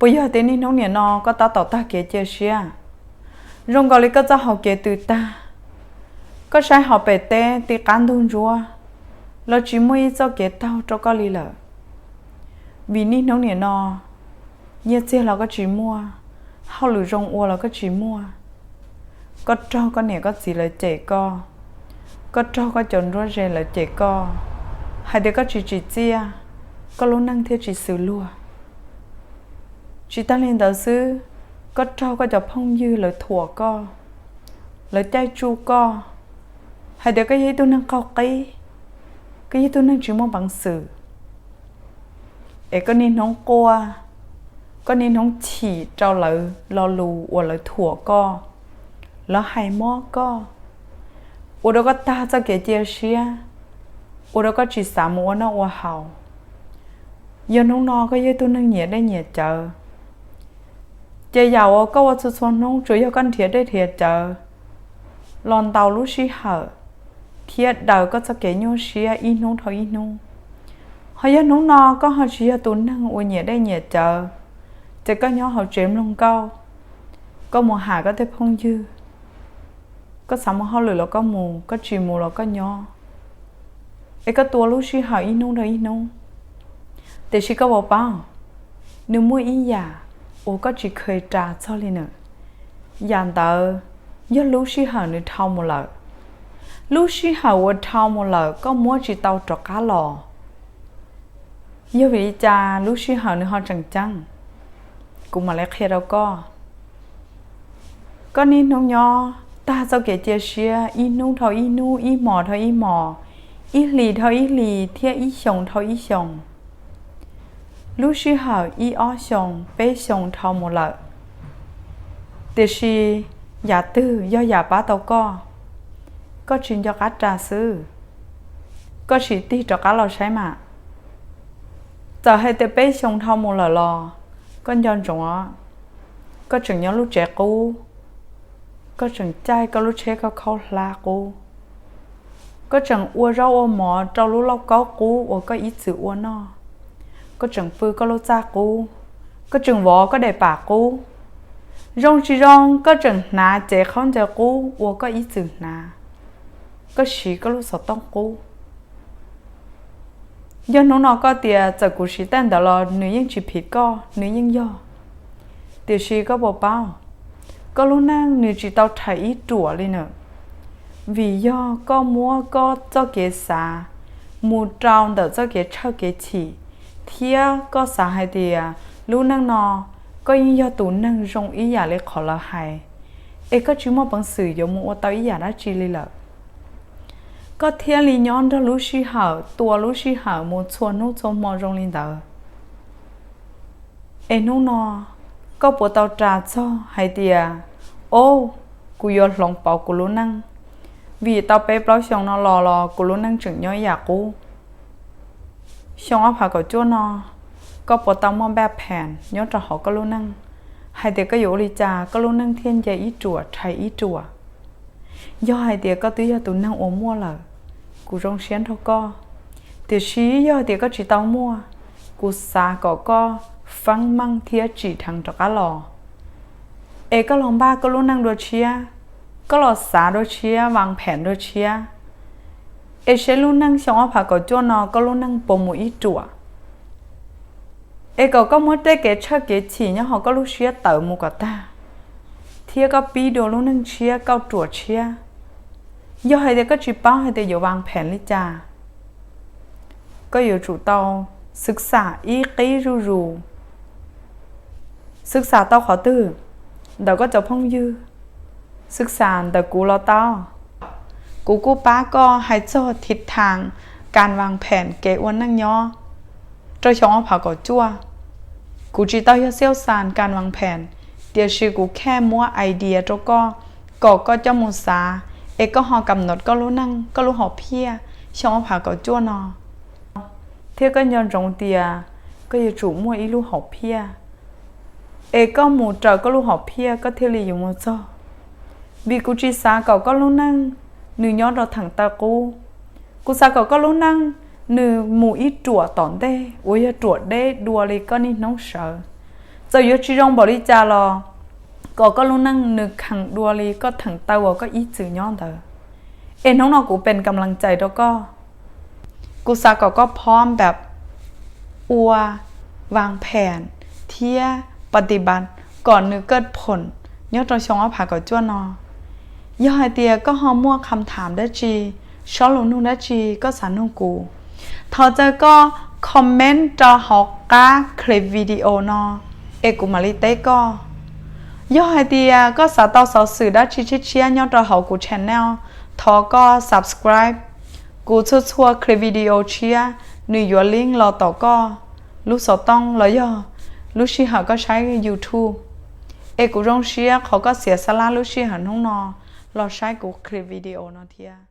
Puas yog tias niaj hnub nim no koj tab tom tag kev cia siab? Zoo nkaus li koj txoj hau kev tws tag. Koj saib hauv pem teb, ti qab ntug ntsuab los tsis muaj ib txoj kev taug rau koj li lawm. Vim niaj hnub nim no nyiaj txiag los koj tsis muaj, hauj lwm zoo ua los koj tsis muaj. Koj raug koj niam koj txiv lawv cem koj, koj raug koj cov nruab ze lawv cem koj, hais tias koj tsis tsim txiaj, koj lub neej thiaj tsis xws luag. Tsis tag li ntawd xwb, koj raug koj cov phooj ywg lawv thuam koj, lawv caij tsuj koj, hais tias koj yog ib tug neeg qaug qib, koj yog ib tug neeg tsis muaj peev xwm. Es koj niaj hnub quaj, koj niaj hnub chim rau lawv lo lus uas lawv thuam koj, lawv hais mob koj, ua rau koj tag txoj kev cia siab, ua rau koj tsis xav mus ua noj ua haus. Yog hnub no koj yog ib tug neeg nyiam dej nyiam cawv, ces yam uas koj ua txhua txhua hnub tsuas yog koj nrhiav dej nrhiav cawv los ntaus lub sij hawm thiab daws koj txoj kev nyuaj siab ib hnub dhau ib hnub. Ho yog hnub no koj ho tsis yog tus neeg uas nyiam dej nyiam cawv, ces koj nyob hauv tsev mloog nkauj, koj mus ham koj tej phooj ywg, koj xav mus hauj lwm los koj mus, koj tsis mus los koj nyob, es koj tua lub sij hawm ib hnub dhau ib hnub. Tiam sis koj puas paub, nws muaj ib yam uas koj tsis kheev ras txog li na. Yam ntawd yog lub sij hawm nws dhau mus lawm. Lub sij hawm uas dhau mus lawm koj muab tsis tau rov qab los. Yog vim li cas lub sij hawm nws ho tseem ceeb? Kuv mam li qhia rau koj. Koj niaj hnub nyob tag txoj kev cia siab ib hnub dhau ib hnub, ib hmos dhau ib hmos, ib hlis dhau ib hlis thiab ib xyoos dhau ib xyoos. Lub sij hawm ib ob xyoos peb xyoos dhau mus lawm, tiam sis yam twg yog yam pab tau koj? Koj tsis nco qab ras xwb, koj sim tig rov qab los saib mas. Txawm hais tias peb xyoos dhau mus lawm los koj nco ntsoov, koj tseem nyob lub tsev qub, koj tseem caij koj lub tsheb khaub khaub hlab qub, koj tseem ua zaub ua mov rau lub lauj kaub qub uas koj ib txwm ua noj, koj tseem pw koj lub txaj qub, koj tseem vov koj daim pam qub. Zoo tsis zoo koj tseem hnav cev khaub ncaws qub uas koj ib txwm hnav, koj siv koj lub xov tooj qub. Yog hnub no koj tias txawm kuv siv tej ntawd los nws yeej tsis phim koj, nws yeej yog. Tiam sis koj puas paub, koj lub neej nws tsis tau rhais ib ruam li na. Vim yog koj muab koj txoj kev xav mus rau ntawm txoj kev tshawj kev chim, thiab koj xav hais tias lub neej no koj yeej yog tus neeg zoo ib yam li qhov lawv hais, es koj tsis muaj peev xwm yuav mus ua tau ib yam dab tsi li lawm. Koj thiaj li nyob nrog lub sij hawm, tua lub sij hawm mus txhua hnub txhua hmo zoo li ntawd. Es hnub no koj puas tau ras txog hais tias, o, kuv yuav hloov pauv kuv lub neej, vim tau peb plaub xyoos no los los kuv lub neej tseem nyob ib yam qub. Xyoo ob phav kaum cuaj no, koj puas tau muaj npaj phees nyob rau hauv koj lub neej hais tias koj yuav ua li cas koj lub neej thiaj nce ib ruam rhais ib ruam? Yog hais tias koj twb yog tus neeg uas muaj lawm, kuv zoo siab nrog koj. Tiam sis yog hais tias koj tsis tau muaj, kuv xav kom koj feeb meej thiab tsim dheev rov qab los, es koj los npaj koj lub neej dua tshiab, koj los xav dua tshiab, vas phees dua tshiab, es seb lub neej xyoo ob phav kaum cuaj no koj lub neej puas mus ib ruam. Es kom koj muab tej kev tshawj kev chim nyob hauv koj lub siab tawm mus kom tag, thiab koj pib dua lub neej tshiab kauj ruam tshiab. Yog hais tias koj tsis paub hais tias yuav vas phees li cas, koj yuav tsum tau xwv xam ib qib zuj zus. Xwv xam tau qhov twg? Ntawm koj cov phooj ywg, xwv xam ntawm kuv los tau. Kuv kuj pab koj hais txog thiv thaas kas vas phees kev ua neej nyob rau xyoo ob phav kaum cuaj. Kuv tsis tau yog xiauj xas kas vas phees, tiam sis kuv khaj muab idea rau koj, kom koj coj mus xav, es koj ho kam nod koj lub neej, koj lub hom phiaj xyoo ob phav kaum cuaj no, thiab koj nco ntsoov tias koj yuav tsum muaj ib lub hom phiaj, es koj mus raws koj lub hom phiaj koj thiaj li yuav mus txog. Vim kuv tsis xav kom koj lub neej nws nyob rau theem taw qub. Kuv xav kom koj lub neej nws mus ib ruam tom ntej uas yog ruam deb dua li koj niaj hnub sawv. Txawm yuav tsis zoo npaum li cas los kom koj lub neej nws kheev dua li koj theem taw uas koj ib txwm nyob ntawd. Es hnub no kuv pes kam lees cais rau koj. Kuv xav kom koj phob npam ua vas phem thiab pa ti pas kom nws kaj phoom nyob rau xyoo ob phav kaum cuaj no. Yog hais tias koj ho muaj kham tham dab tsi, sob lus nug dab tsi koj xav nug kuv, thov txawm koj comment rau hauv qab clip video no es kuv mam li teb koj. Yog hais tias koj xav tau xov xwm dab tsi tshiab tshiab nyob rau hauv kuv channel, thov koj subscribe. Kuv txhua txhua clip video tshiab nws yuav link los tom koj lub xov tooj los yog lub sij hawm koj saib YouTube. Es kuv zoo siab qhov koj xiam xab lab lub sij hawm hnub no los saib kuv clip video no thiab.